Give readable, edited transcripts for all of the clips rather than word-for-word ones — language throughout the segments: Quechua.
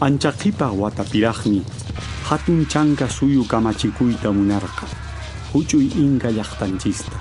Ancha qipa watapiraqmi hatun Chanka suyu kamachikuyta munarqa huch'uy Inka llaqtanchista.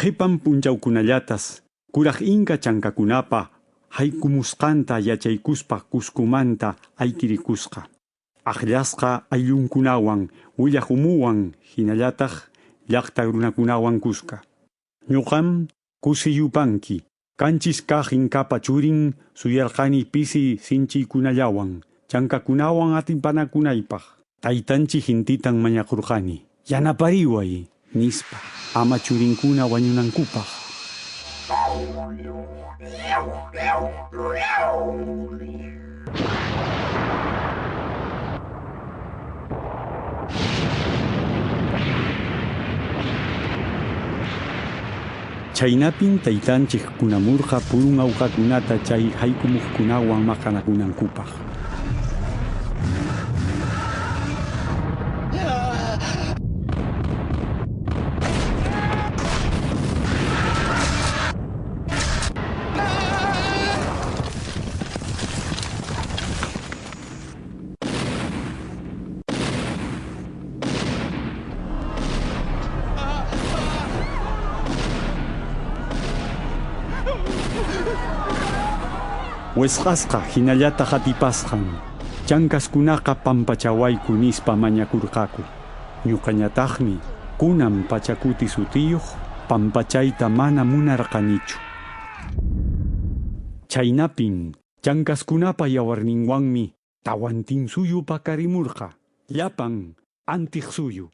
Qhipan p'unchawkunallatas kuraq Inka chankakunapa haykumusqanta yachaykuspa Cuscomanta ayqirikusqa. Akllasqa ayllunkunawan, willaq umuwan hinallataq llaqta runakunawan kuska. Ñuqam Kusi Yupanki, qanchis kaq Inkapa churin, suyarqani pisi sinchiykunallawan, chankakunawan atipanakunaypaq. Taytanchik Intitan mañakurqani, yanapariway, nispa, ama churinkuna wañunankupaq. Chhaynapin taytanchik kunamurqa purun awqakunata chay haykumuqkunawan maqanakunankupaq. Wisq'asqa hinallataq atipasqan chankaskunaqa pampachawayku nispa mañakurqaku. Ñuqañataqmi kunan Pachakuti sutiyuq pampachayta mana munarqanichu. Chhaynapin chankaskunapa yawarninwanmi Tawantinsuyu paqarimurqa, llapan Antiq suyu.